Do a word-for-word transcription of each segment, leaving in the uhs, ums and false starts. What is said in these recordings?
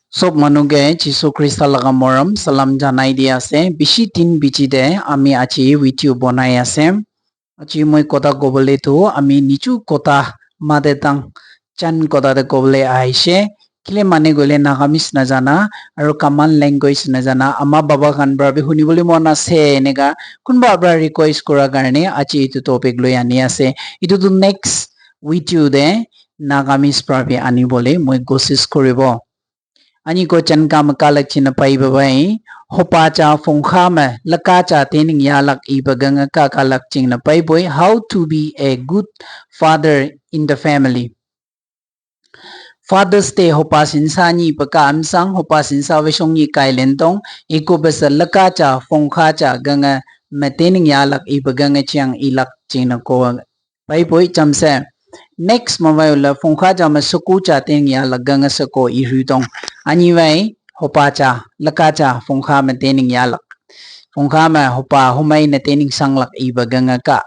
Sob manu ke Jisu Krista laga morom salam janai di ase. Bishi din bichi de ami aji video bonai ase. Aji moi kotha kobole tu ami niju kotha mother tongue Chan kotha de kobole aise. Kile mane koile Nagamese najana aru common language najana ama baba khan para bi huni bole mon ase eneka kunba para request kura karne aji etu topic loi ani ase. Etu tu next video de Nagamese para bi ani bole moi kosis koribo. Ani ko Chan ka ma ka lak ching na pai ba bai. Hopa cha phung kha ma laka cha tening ya lak i ba ganga ka ka lak ching na pai boi. How to be a good father in the family. Father's Day hopa sinsa ni pa ka amsang hopa sinsa veshong ni kai lentong iko basa laka cha phung kha cha ganga ma tening ya lak i ba ganga chiang i lak ching na ko pai boi chamse. Next ma vai la phung kha cha ma suku cha tening ya lak ganga sako i ru tong. Ani vai hopa cha laka cha phung kha ma tening ya lak. Phung kha ma hopa humai na tening sang lak i ba ganga ka.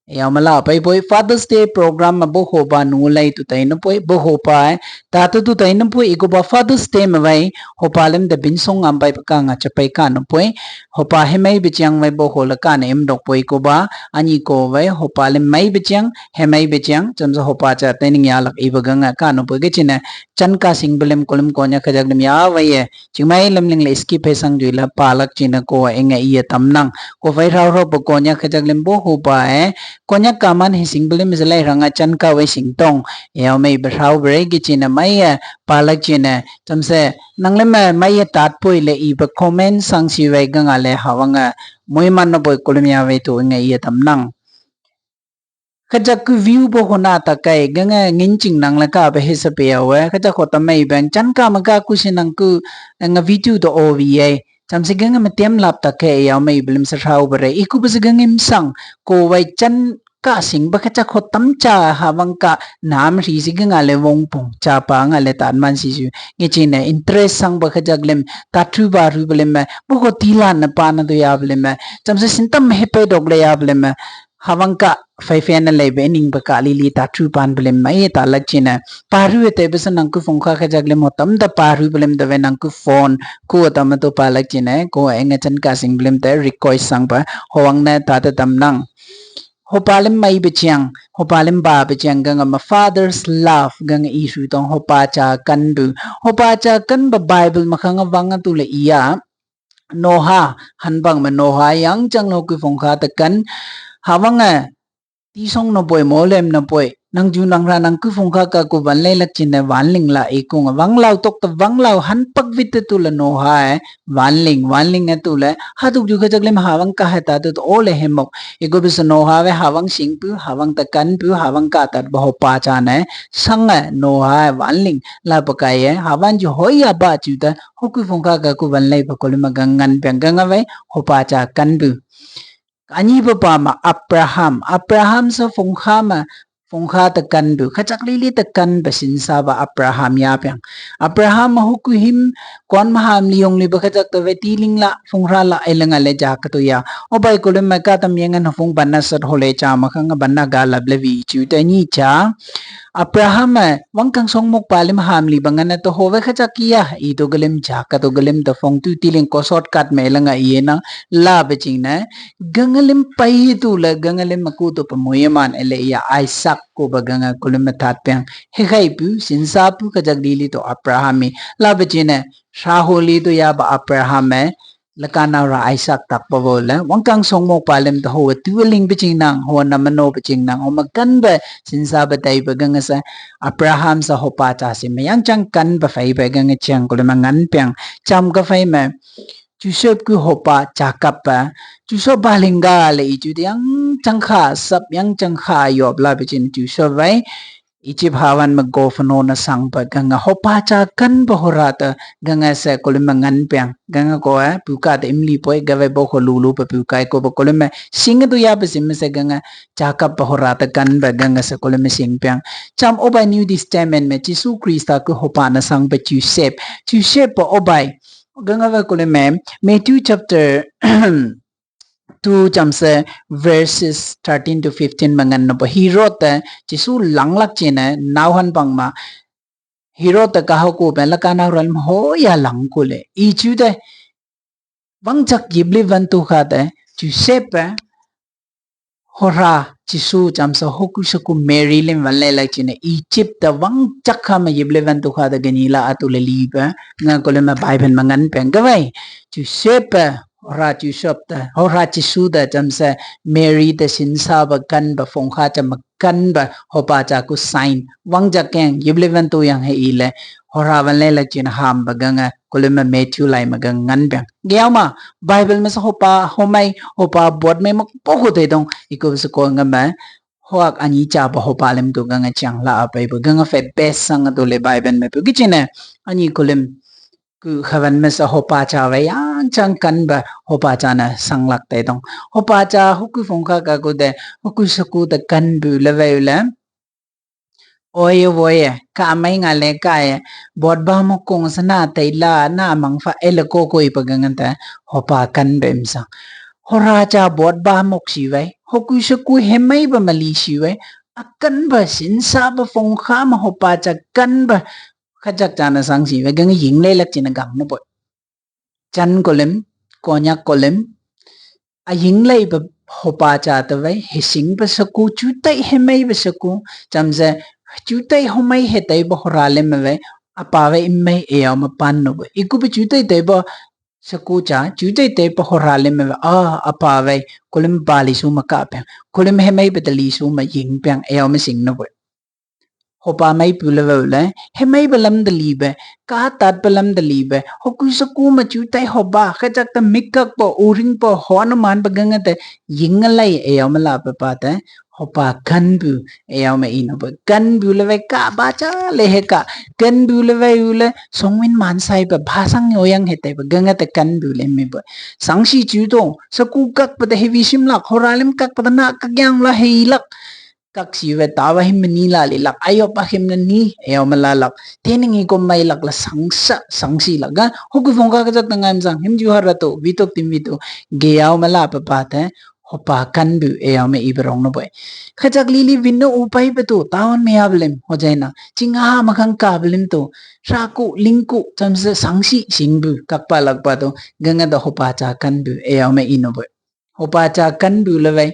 Ya mala pai boi Father's Day program ma bo hopa nu lai tu tai na poi bo hopa eh. Ta tu tu tai na poi iko ba Father's Day ma vai hopa lem da bin song am pai pa ka nga cha pai ka na poi. Hopa he mai bichiang vai bo ho la ka na em dok poi ko ba ani ko vai hopa lem mai bichiang he mai bichiang chamsa hopa cha tening ya lak i ba ganga ka na poi ke chine Chan ka sing belem kolem konya khajak lem ya vai eh. Chingmai lamling le skip he sang jui la palak ching na ko enga iya tamnang. Ko vai rau rau pa konya khajak lim bo hopa eh. Konya kaman he sing belim is lai ranga Chan ka we sing tong. Yao mai ba rau bre gi ching na mai eh palak ching na. Chamse nang lem eh mai eh tat poi le i ba comment sang si vai ganga le hawanga moi man na boi kolem ya we tu enga iya tamnang. Khajak ku view bo hona ta kai ganga ngin ching nang la ka ba he sa pe ya we khajak ko ta mai bang Chan ka ma ka ku si nang ku nga video to o vi ai chamse ganga ma tem lap ta kai ya mai bilim sa rau bare iku ba sa ganga im sang ko wai Chan ka sing ba khajak ko tam cha ha bang ka nam ri si ganga le wong pung cha pa nga le tan man si ju ngi chin ne interest sang ba khajak lem ta thu ba ru bilim ma bo ko ti lan na pa na do ya bilim ma chamse sin tam he pe dok le ya bilim ma Hawang ka fai fe na lei be ning ba ka li li ta thu pan blem mai ta lak ching na. Paru e te besa nang ku phung kha khajak lem hotam da paru blem da ve nang ku phone ku ta ma to pa lak ching na ko enga Chan ka sing blem te request sang ba hawang na ta ta tam nang. Hopa lem mai be chiang hopa lem ba be chiang ganga ma father's love ganga i ru tong hopa cha kan bu hopa cha kan ba Bible ma khanga wanga tu le iya. Noha hanbang ma Noha yang chang no ku phung kha ta kan hawang eh ti song no poi mo lem no poi nang ju nang ra nang ku phung kha ka ku van le lak ching ne van ling la i kung wang lau tok ta wang lau han pak vit te tu la Noha eh van ling van ling eh tu le ha tuk ju khajak lem hawang ka he ta tu o le he mok i go bis Noha ve hawang sing pu hawang ta kan pu hawang ka tat ba hopa cha ne sang eh Noha eh van ling la pa kai eh hawang ju hoi ya ba chu ta Hoku phung kha ka ku van lai pa kolima gang ngan piang gang avai hopa cha kan bu. Ani pa pa ma Abraham. Abraham sa phung kha ma phung kha ta kan bu. Khachak li li ta kan ba sin sa ba Abraham ya piang. Abraham ma hoku him kon ma ham li yong li ba khachak ta ve ti ling la phung ra la ai la nga le ja ka tu ya. O bai kolima ka tam yang an phung ban na sat ho le cha ma kha nga ban na ga lap le vi chu ta ni cha. Abraham eh, wangkang songmok palim hamli bangana to hove khacha kia i to galim cha ka to galim to phong tu tiling ko shortcut me langa iye na la beching na gangalim pai tu la gangalim maku to pamuye man ele ya Isaac ko ba ganga kulim tat peng he khai pu sinsa pu kajak dili to Abraham mi la beching na saholi to ya ba Abraham eh Lakana ra Isaac tak pa vo le wangkang songmok palim ta ho tu ling biching nang ho na mano biching nang ho makan ba sinsa ba dai ba ganga sa Abraham sa hopa cha si ma yang chang kan ba fai ba ganga chang ko le ma ngan piang cham ka fai ma Joseph ku hopa Jacob ba Joseph ba lingga le i chu yang chang kha sap yang chang kha yop la bichin Joseph vai Egypt hawan ma governor na sang pa ganga hopa cha kan ba hora ta ganga se kolima ngan piang ganga ko eh puka ta imli poi gave bo ko lulu pa puka ko ba kolima sing tu ya pa sim se ganga Jacob pa hora ta kan ba ganga se kolima sing piang cham obai New Testament me Jisu Krista ku hopa na sang pa Joseph Joseph pa obai ganga va kolima Matthew chapter two chamse verses thirteen to fifteen mangan no pa Herod te Jisu langlak chene nauhan pang ma Herod te kahoku pe lakanao ralme hoya langkule. Ichu te wangjak yipli vantu kha te, Joseph pe hora Jisu chamsa hoku saku Mary lim vanle lak chine Egypt te wangjak kha me yipli vantu kha te gani la atu le lipe. Nga kule me Bible me ngan peng kawai. Joseph pe hora Joseph te, hora Jisu te chamsa Mary te sinsa ba kan ba phong kha cham kan ba hopa cha ku sign. Wangjak keng yipli vantu yang he ile. Hora vanle lak chine ham ba ganga kule me Matthew lai me gang ngan peng. Gayama Bible me sa hopa homai, hopa bot me mak poku te dong. Iku sa ko nga me hoak ani cha ba hopa lem ku ganga chang la apai ba ganga fe best sang tu le Bible me pu kichine. Ani kulim ku khavan me sa hopa cha wai yang chang kan ba hopa cha na sang lak te dong. Hopa cha huku phong kha kaku de, huku saku de kan bu le wai le. Oye woye, ka mai nga le ka ye, bot ba mo kong sa na tai la, na mang fa ele ko ko ipa gangan ta, hopa kan bem sa. Hora cha bot ba mok si wai, hoku saku hemai ba mali si wai, akan ba sinsa ba phong kha ma hopa cha kan ba, khajak cha na sang si wai, gang ying le lak chine gang no bot. Chan kolim, Konyak kolim, aying lai ba hopa cha ta wai, hesing ba saku, chutai hemai ba saku, chamse, chutai homai hetai ba hora le me wai, apa wai imai eyao ma pan no ba. Iku ba chutai tai ba saku cha, chutai tai ba hora le me wai, a, apa wai, kolim bali su ma ka peng, kolim hemai ba dali su ma ying peng, eyao ma sing no ba. Hopa mai pu le wau le, hemai ba lam dali be, ka tat ba lam dali be, hoku saku ma chutai hoba, khajak ta mikak po, uring po, ho anuman ba ganga te, ying lai eyao ma la pa pa te, hopa kan bu, eyao ma ino ba, kan bu le wai ka ba cha le he ka, kan bu le wai u le, songwin man sai ba, ba sang yo yang he te ba, ganga te kan bu le me ba. Sang si chu to, saku kak pa te hevi sim lak, hora lim kak pa te na kak yang la he lak. Kak si we ta wa him ni la li lak, ayo pa him na ni, eyao ma la lak. Te ning i ko mai lak la sang sa, sang si lak ga. Hoku phong kha khajak ta ngam sang, him ju har ra to, vitok tim vitok. Gayao ma la pa pa te, hopa kan bu, eyao ma i barong no boy. Khajak li li vin no upai pa to, tawon me ablem, ho jai na. Ching ha ma khang ka blem to. Ra ku, ling ku, chamse sang si, sing bu, kak pa lak pa to. Ganga da hopa cha kan bu, eyao ma i no boy. Hopa cha kan bu le wai.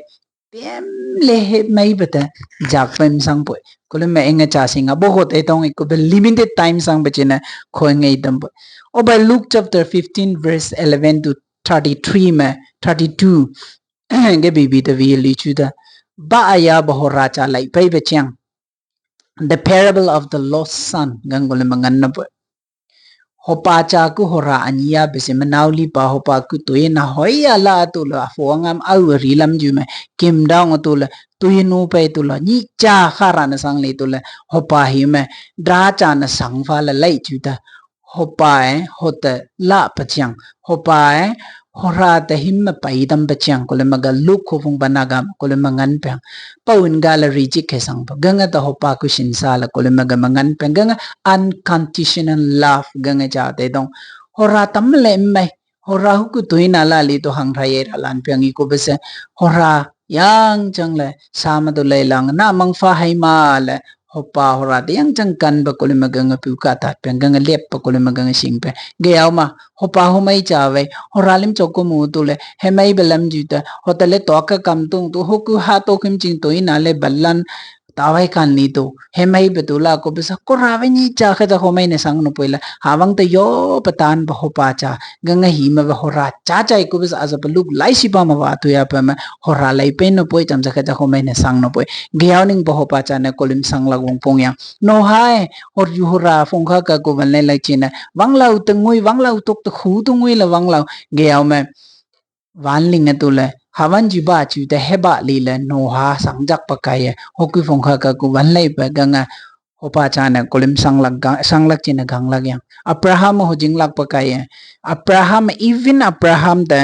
Tem le hemai ba ta jak pem sang poi. Kule me enga cha singa bo ho te tong iku be limited time sang ba chine khoi ngai dam poi. O ba Luke chapter fifteen verse eleven to thirty-three me, thirty-two. Ge bi bi ta vi li chu da. Ba aya ba hora cha lai pai ba chiang. The parable of the lost son. Gang kule ma ngan na poi. Hopa cha ku hora ania bese manau li pa hopa ku tui na hoi ala tu la fo ngam au ri lam ju me kim dang tu la tui nu pe tu la ni cha kha ra na sang li tu la hopa hi me dra cha na sang fa la lai chu ta hopa e hota la pa chiang hopa e hora ta him ma pai dam pa chiang kule ma ga luk khu phung pa na ga kule ma ngan peng pau in ga la ri chik khe sang pa ganga ta hopa ku sin sa la kule ma ga ma ngan peng ganga unconditional love ganga cha te dong hora tam le mai hora hu ku tui na la li to hang rai ra lan piang i ko bese hora yang chang le sama to le lang na mang fa hai ma le hopa hora te yang chang kan ba kule ma ganga pu ka ta piang ganga lep pa kule ma ganga sing pe ge au ma hopa ho mai cha ve hora lim chok ko mu tu le he mai ba lam ju ta ho ta le to ka kam tung tu ho ku ha to kim ching tui na le balan tawai kan li tu hemai ba tu la ko bisa ko ra ve ni cha kha ja homai ne sang no poi la ha wang ta yo pa tan ba hopa cha ganga hi ma ba hora cha cha ko bisa aza pa luk lai si pa ma wa tu ya pa ma hora lai pe no poi cham ja kha ja homai ne sang no poi ge au ning ba hopa cha ne kolim sang la wong pong yang no hai hor ju hora phong kha ka ko van lai lai chi na wang lau ta ngui wang lau tok ta khu tu ngui la wang lau ge au me van ling a tu le hawan ji ba chu te he ba li le no ha sang jak pa kai e ho ku phong kha ka ku van lei pa ganga hopa cha ne kolim sang lak ga sang lak chi ne gang lak yang abraham ho jing lak pa kai e abraham even abraham te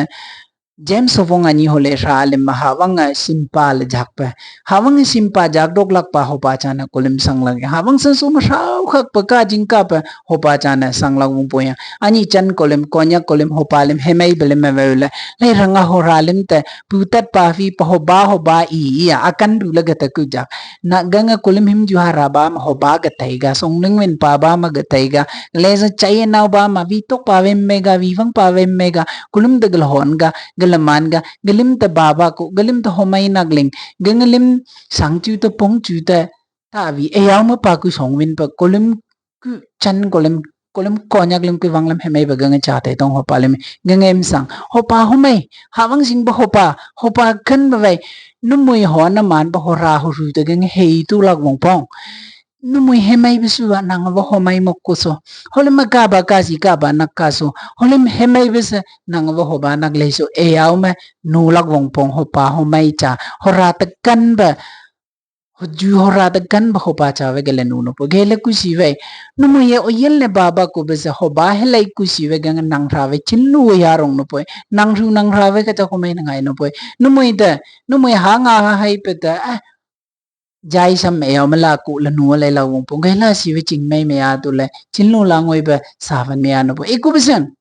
James hovong anyi hole hra lim ma hawang a simpa le jak pe. Hawang simpa jak dok lak pa hopa cha ne kulim sang lak. Hawang san sum hra khak pe ka jing ka pe hopa cha ne sang lak wong po yang. Anyi chan kulim, Konyak kulim, hopa lim, hemai belim me ve le. Le ranga hora lim te putat pa fi pa hoba hoba i ya akan du le gata ku jak. Na ganga kulim him ju hara ba ma hoba gatai ga, song ning win pa ba ma gatai ga. Le za chai nau ba ma vi tok pa vem me ga, vi vang pa vem me ga. Kulim de gel hon ga, gel man ga, gelim te baba ku, gelim te homai nak ling, gengelim sang chu te pong chu te ta vi. E yau ma pa ku song win pa kulim ku chan kulim, kulim Konyak lim ku wang lim hemai ba genge cha te tong hopa lim genge im sang. Hopa homai, hawang sing ba hopa, hopa kan ba vai. Numui ho na man ba hora ho ru te genge hei tu lak wong pong. Numui hemai bisu ba nang ba homai mok ko so. Holim ma ka ba ka si ka ba nak ka so. Holim hemai bisa nang ba hoba nak lei so. E yau ma nu lak wong pong hopa homai cha. Hora te kan ba. Hoju hora te kan ba hopa cha ve gele nu no po. Gele ku si ve. Numui ye o yen le baba ku bisa hoba helai ku si ve genge nang hra ve chin lu ya rong no po. Nang ru nang hra ve ka cha homai na ngai no po. Numui te, numui ha nga ha hai pe te. Ah, jai sam e yau ma la ku la nu le la wong pong. Gela si ve ching mai me ya tu le. Chin lu la ngoi ba sa van me ya no po. E ku bisan.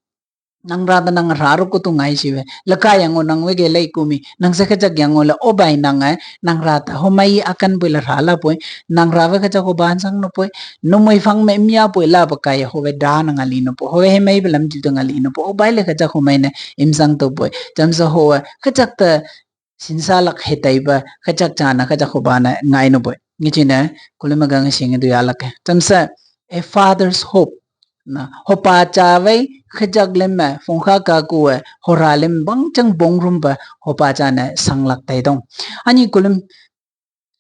Nang ra ta nang ra ru ku tu ngai si ve. La ka yang o nang ve gela i ku mi. Nang sa ka chak yang o la o bai nang ai. Nang ra ta homai akan poi la hra la poi. Nang ra ve ka chak ho ban sang no poi. Numui fang me mi ya poi la ba kai ho ve da nang ali no po. Ho ve hemai ba lam ju ta ngali no po. O bai le ka chak homai ne im sang to poi. Cham sa ho ve. Ka chak ta sinsa lak hetai ba, ka chak cha na, ka chak hoba na ngai no boi. Ngi chi ne, kulim ma gang sing du ya lak. Cham sa, a father's hope. Na, hopa cha vai, ka chak lim ma, fong kha ka ku e, hora lim bang chang bong rum ba, hopa cha na sang lak tai tong. Anyi kulim,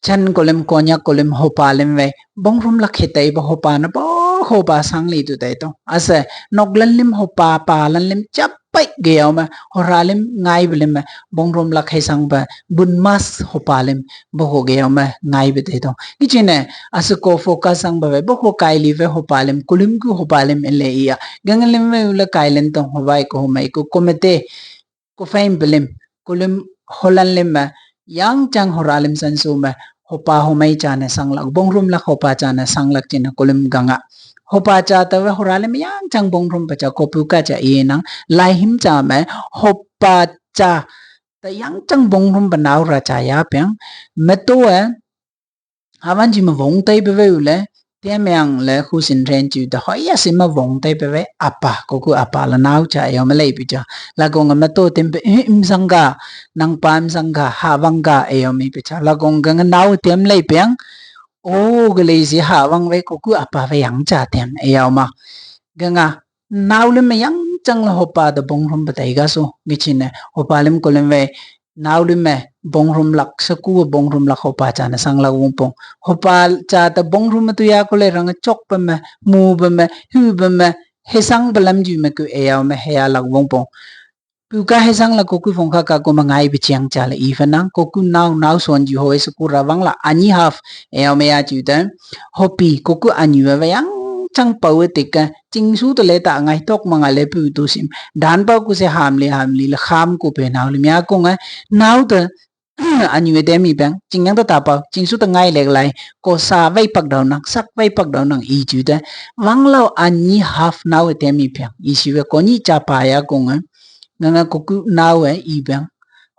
chan kulim, Konyak kulim, hopa lim vai, bong rum lak hetai ba, hopa na ba, hopa sang li tu tai tong. Asa, nok lan lim hopa, pa lan lim chap pai ge yau ma, hora lim ngai ba lim ma, bong rum lak hei sang ba, bun mas hopa lim, bo ho ge yau ma, ngai ba te tong. Ki chi ne, asu ko focus sang ba ve, bo ho kai li ve hopa lim, kulim ku hopa lim en le iya. Gang lim ve u la kai len tong, ho bai ko ho mai ko komete, ko fame ba lim, kulim holan lim ma, yang chang hora lim san su ma, hopa homai cha na sang lak, bong rum lak hopa cha na sang lak chi na kulim ganga. Hopa cha ta ve hora lim yang chang bong rum pa cha ko pu ka cha i nang, lai him cha ma, hopa cha ta yang chang bong rum pa nau ra cha ya piang, ma to e, hawan ji ma vong tai pa ve u le, te meang le khu sin ren chu ta hoi ya si ma vong tai pa ve, apa, ko ku apa la nau cha yau ma lei pi cha. La ko nga ma to tem pe, eh, im sang ga, nang pa im sang ga, ha wang ga, e yau mi pi cha. La ko nga nga nau tem lei piang, o ga lei si ha wang ve ko ku apa ve yang cha tem, e yau ma. Ga nga, nau lim ma yang chang la hopa da bong rum pa tai ga so, gi chi ne, hopa lim kulim ve, nau lim ma bong rum lak, sa ku bong rum lak hopa cha na sang lak wong pong. Hopa cha ta bong rum ma tu ya ko le rang chok pa ma, mu pa ma, hu pa ma, he sang pa lam ju ma ku e yau ma he ya lak wong pong. Pu ka he sang la ko ku fong kha ka ko ma ngai bi chiang cha la i fa nang ko ku nau nau son ju ho e sa ku ra wang la anyi half e yau ma ya ju ta. Hopi ko ku anyi wa wa yang chang pa wa te ka ching su ta le ta ngai tok ma nga le pu tu sim. Dan pa ku se ham le ham li la kham ku pe nau le mya ko nga nau ta anyi wa te mi peng ching yang ta ta pa ching su ta ngai le lai ko sa wai pak dau nang sak wai pak dau nang i ju ta. Wang lau anyi half nau te mi peng i si wa ko ni cha pa ya ko nga. Nga nga ko ku nau e i beng.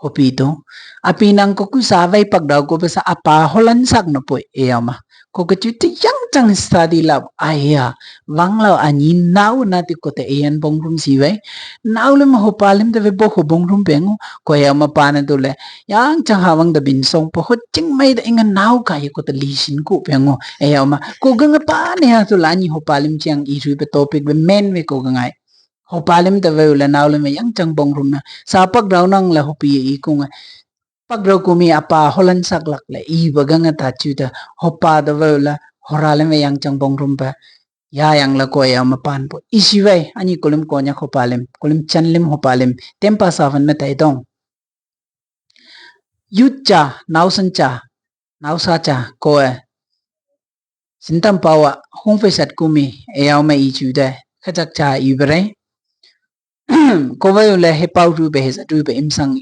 Hopi to. Api nang ko ku sa wai pak dau ko pa sa apa holan sak no poi e yau ma. Ko ka chu ti yang chang study lab. Aya. Wang lau anyi nau na ti ko te e yan bong rum si wai. Nau le ma hopa lim te ve bo ho bong rum peng o. Ko yau ma pa na tu le. Yang chang ha wang da bin song po ho ching mai da inga nau ka ye ko te li sin ku peng o. E yau ma. Ko ga nga pa ne ha tu la anyi hopa lim chiang i sui pe topic ve men ve ko ga ngai. Hopa lim ta ve u la nau lim ve yang chang bong rum na. Sa pak dau nang la hopi i ku nga. Pak dau ku mi apa holan sak lak le i ba ga nga ta chu ta. Hopa ta ve u la hora lim ve yang chang bong rum pa. Ya yang la ko ya ma pan po. I si ve anyi kulim Konyak hopa lim. Kulim chan lim hopa lim. Tem pa sa van ma tai tong. Yut cha, nau san cha, nau sa cha, ko e. Sin tam pa wa, hung fe sat ku mi, e yau ma i chu de. Ka chak cha i bere. Kovei ule hepao rube hesa rube imsang.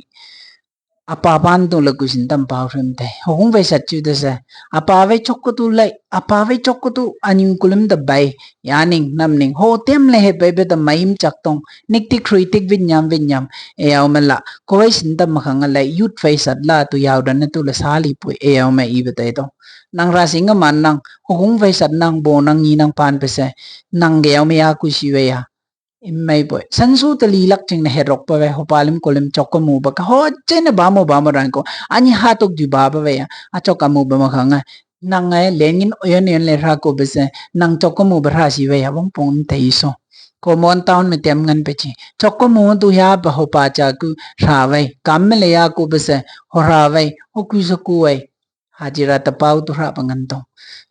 Apa pan tu le kusin tam pao rim te. Hokung vei sat chu te se. Apa vei chok ko tu le. Apa vei chok ko tu anyu kulim ta bai. Ya ning nam ning. Ho tem le he bai be ta mai im chak tong. Nik tik hrui tik vin nyam vin nyam. E yau me la. Kovei sin tam ma khang le. Youth vei sat la tu yau dan tu le sali pui. E yau me i be te tong. Nang ra sing man nang. Hokung vei sat nang bo nang ni nang pan pe se. Nang ge yau me ya kusi vei ya. Immei poi. Sansu ta li lak ching na herok pa ve hopalim kolim chok ko mu ba ka ho che na ba mo ba mo ran ko. Ani ha tok ju ba ba ve ya. A chok ka mu ba ma khang a. Nang ai lengin oyon oyon le ra ko be se. Nang chok ko mu ba ra si ve ya bong pong te iso. Ko mon town me tem ngan pe chi. Chok ko mu tu ya ba hopa cha ku ra ve. Kam me le ya ko be se. Ho ra ve. Ho ku so ku ve. Hajira ta pau tu hra pangan tong.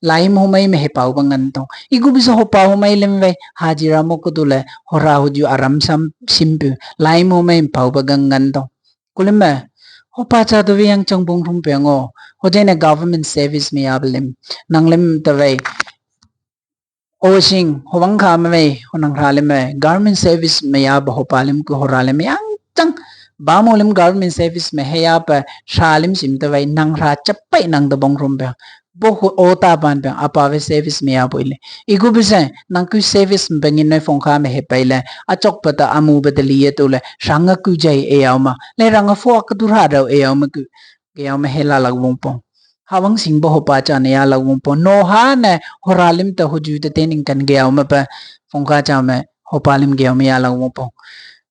Laim homai me he pau pangan tong. Igu bisa ho pau homai lem vai. Hajira mo kutu le hora huju aram sam simpu. Laim homai pau pangan tong. Kulim me. Hopa cha tu viang chang bung rum pe ngo. Ho jene government service me ya lem. Nang lem ta vai. Osing, hobang kha me mei, honang hra lim me, government service me ya ba hopa lim ku hora lim yang chang. Ba mo lim government service me he ya pa hra lim sim ta vai nang hra chapai nang ta bong rum pe. Bo ho ota ban pe apa ve service me ya bo ile. Igu bise, nang ku service me ngin noi phong kha me he pai le. A chok pa ta amu ba ta li ye tu le. Ranga ku jai e yau ma. Le ranga fo ka tu hra dau e yau ma ku. Ge yau ma he la lak bong pong. Hawang sing ba hopa cha ne ya lak bong pong. No ha ne hora lim ta huju ta tening kan ge yau ma pa. Phong kha cha me hopa lim ge yau ma ya lak bong pong.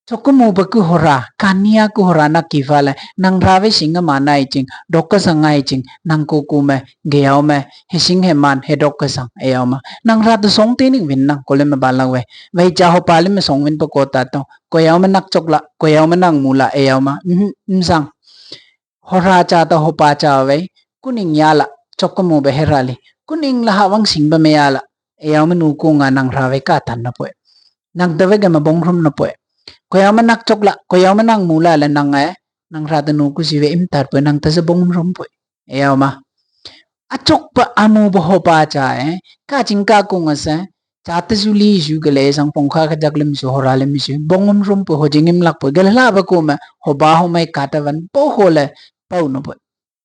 Chokumu ba ku hora, kania ku hora na kiva le, nang rave sing ma nai ching, dok ka sang ai ching, nang ku ku me, ge yau me, he sing he man, he dok ka sang, e yau ma. Nang ra tu song tening vin nang, kole me ba lak ve. Vai cha hopa lim me song vin pa ko ta to. Ko yau me nak chok la, ko yau me nang mu la, e yau ma. Mhm, mm sang. Hora cha ta hopa cha vei. Kuning ya la. Chok ko mu be hera li. Kuning la hawang sing ba me ya la. E yau me nu ku nga nang ra vei ka tan na poi. Nang ta vei ga ma bong rum na poi. Ko yau me nak chok la. Ko yau me nang mu la le nang e. Nang ra ta nu ku si vei im tar poi. Nang ta sa bong rum poi. E yau ma. A chok pa amu ba hopa cha e. Ka ching ka ku nga sa. Cha ta su li su ga le sang phong kha ka jak lim su hora lim su. Bong um rum poi ho jing im lak poi. Ga la ba ku ma. Hoba homai ka ta van. Po ho le. Pau na poi.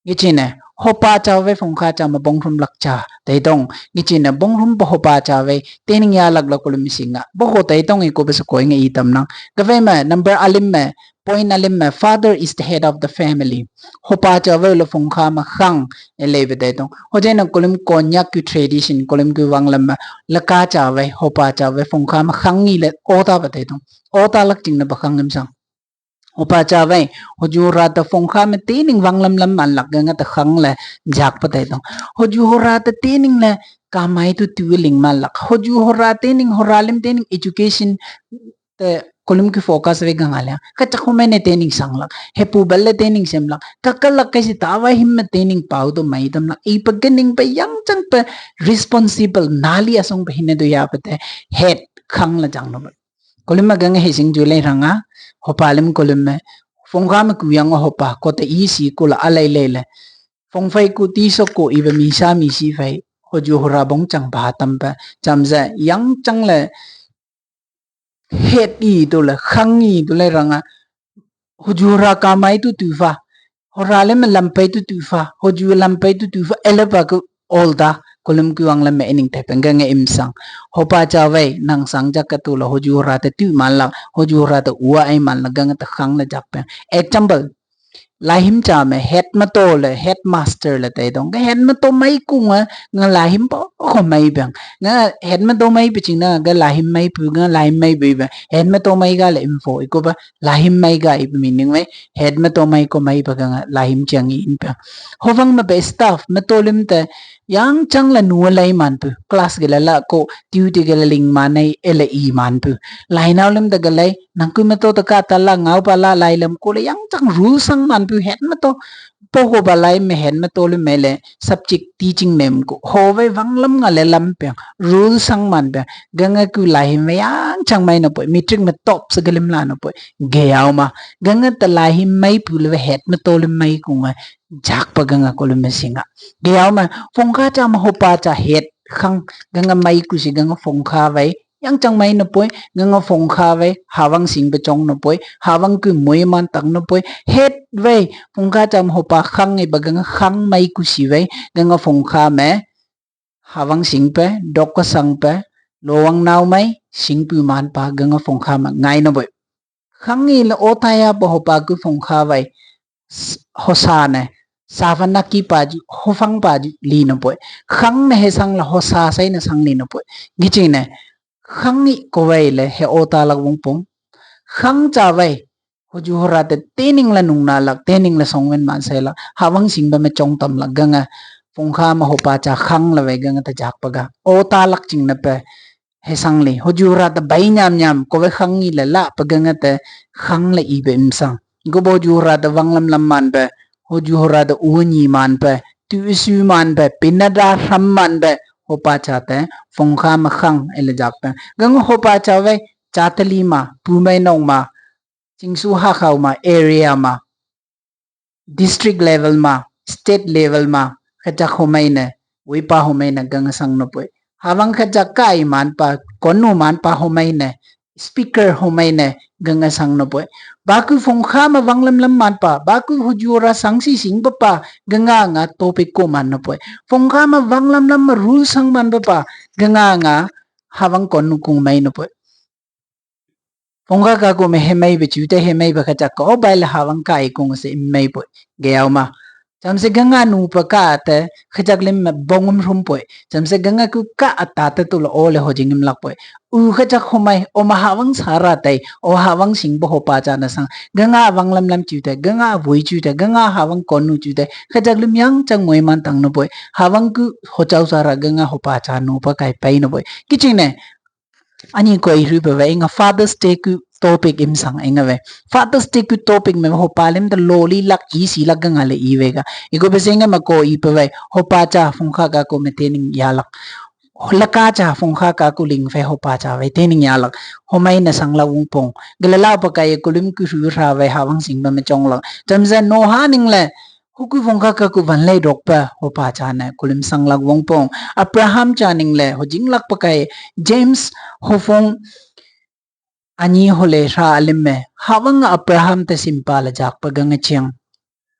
Ngi chi ne, hopa cha ve phong kha cha ma bong rum lak cha. Te dong, ngi chi ne, bong rum pa hopa cha ve, tening ya lak lak kulum singa. Bo ho te dong i ko be sa koi nge i tam nang. Ka ve me, number alim me, point alim me, father is the head of the family. Hopa cha ve le phong kha ma khang, e le be te dong. Ho je na kulum Konyak ki tradition, kulum ki wang lam me, la ka cha ve, hopa cha ve, phong kha ma khang ngi le, ota ba te dong. Ota lak ching na ba khang im sang. Hopa cha vei, hoju hora ta phong kha me tening wang lam lam man lak ga nga ta khang le jak pa tai tong. Hoju hora ta tening le kamai tu tu ling man lak. Hoju hora tening hora lim tening education te kulum ki focus ve ga nga le. Ka chak ho me ne tening sang lak. He pu bal le tening sem lak. Ka ka lak ka si ta va him me tening pau to mai tam lak. I pa ga ning pa yang chang pa responsible nali asong pa hine do ya pa te. Het khang la jang no. Kolim ma ganga hising ju lei ranga, hopa lim kolim me. Phong kha me ku yang hopa, ko te i si ko la alai lei le. Phong fai ku ti so ko i ba mi sa mi si fai, ho ju hora bong chang ba tam pa, cham za yang chang le. Het i tu le, khang i tu le ranga. Ho ju hora ka mai tu tu fa. Hora le me lampai tu tu fa. Hoju lampai tu tu fa. Ele pa ku ol ta. Kulum ku ang le me ining te peng ga nge im sang. Hopa cha vei nang sang ja ka tu la hoju hora te tu man la. Hoju hora te ua ai man la ga nge ta khang le jak peng. Example. Lahim cha me head ma to le headmaster le te dong. Ga head ma to mai ku nga nga lahim po ko mai peng. Nga head ma to mai pe ching na ga lahim mai pu nga lahim mai bu ba. Head ma to mai ga le im fo i ko ba. Lahim mai ga i meaning mai, head ma to mai ko mai pa ga nga lahim chiang i in pa. Hovang ma be staff ma to lim te, yang chang la nu lai man pu, class ga la la ko, duty ga la ling man ai, e la i man pu. Lai nau lim te ga lai, nang ku ma to ta ka ta la ngau pa la lai lam ko la yang chang rule sang man pu, head ma to, po ho ba lai me head ma to lim me le, subject teaching mem ko. Ho vai vang lam nga le lam peng. Rule sang man peng. Ga nga ku lahim me yang chang mai no poi. Matric me top sa ga lim la no poi. Ge yau ma. Ga nga ta lahim mai pu le head ma to lim mai ku nga. Jak pa ga nga ko lim me singa. Ge yau ma. Phong kha cha ma hopa cha head khang. Ga nga mai ku si ga nga phong kha vai. Yang chang mai na poi, ganga phongkha wei, hawang sing ba chong na poi, hawang ku moi man tang na poi, het wei, phongkha cham hopa khang e ba ganga khang mai ku si wei, ganga phongkha me, hawang sing pe, dok ka sang pe, lowang nau mai, sing pu man pa, ganga phongkha ma ngai na poi. Khang i la ota ya pa hopa ku phongkha wei, s-, hosa ne, savan na ki pa ju, hofang pa ju, li na poi. Khang ne he sang la hosa sai na sang li na poi. Giching ne, khang i ko wei le he ota lak wong pong. Khang cha wei, hoju hora te tening la nung na lak, tening la song wen man sai lak, hawang sing ba me chong tam lak ganga, phongkha ma hopa cha khang la wei ganga ta jak pa ga. Ota lak ching na pe, he sang li, hoju hora ta bai nyam nyam, ko wei khang i la la pa ganga te, khang la i be im sang. Go bo hoju hora ta wang lam lam man be, hoju hora ta u ni man be, tu isu man be, pinada ram man be, hopa cha te, phongkha ma khang e la jak pe. Ganga hopa cha wei, cha ta li ma, pu mai nong ma, chingsu ha khau ma, area ma, district level ma, state level ma, khachak homai ne, wei pa homai ne, ganga sang na poi. Hawang khachak kai man pa, konu man pa homai ne, speaker homai ne, ganga sang na poi. Ba ku phongkha ma wang lam lam man pa, ba ku hoju hora sang si sing pa pa, ganga nga topic ko man na poi. Phongkha ma wang lam lam ma rule sang man pa pa, ganga nga hawang konu kung mai na poi. Phongkha ka ku me he mai be chu te he mai be khachak ko, o bai la hawang ka i kung se im mai poi. Ge yau ma. Cham se ganga nu pa ka te, khachak lim me bong um rum poi. Cham se ganga ku ka ata te tu la o le ho jing im lak poi. U khachak homai, o ma hawang sara tai, o hawang sing bo hopa cha na sang. Ganga wang lam lam chu te, ganga vui chu te, ganga hawang konu chu te. Khachak lim yang chang moi man tang na poi. Hawang ku ho chau sara ganga hopa cha nu pa kai pai na poi. Kiching ne, ani ko i ru pa wei nga Father's Day ku topic im sang inga wei. Father's Day ku topic me hopa lim ta loli lak i si lak ganga le i wei ga. I ko be se nga ma ko i pa wei. Hopa cha phongkha ka ku me tening ya lak. Laka cha phongkha ka ku ling wei hopa cha wei tening ya lak. Homai na sang la wong pong. Gala la pa kai kulim ku ru ra wei hawang sing ba me chong lak. Cham se no ha ning le. Huku phongkha ka ku van lei dok pa, hopa cha ne, kulim sang lak wong pong. Abraham cha ning le, ho jing lak pa kai, James, ho phong, ani ho le hra alim me, hawang Abraham te simpa la jak pa ganga chiang.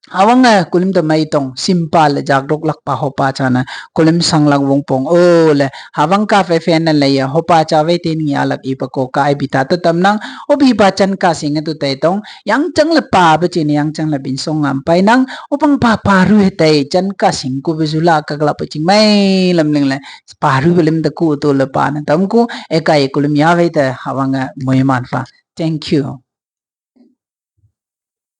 Hawang a kulim ta mai tong, simpa la jak dok lak pa hopa cha ne, kulim sang lak wong pong. O le, hawang ka fe fe na le ya, hopa cha wei tening ya lak i pa ko ka ai bi ta ta tam nang, o bi pa chan ka sing tu te tong, yang chang le pa ba chin yang chang le bin song ngam pai nang, o pang pa pa ru he tai, chan ka sing ku be zu la ka la pa ching mai lam ling le, pa ru be lim ta ku tu le pa na tam ku, e ka e kulim ya wei ta hawang a moi man fa. Thank you.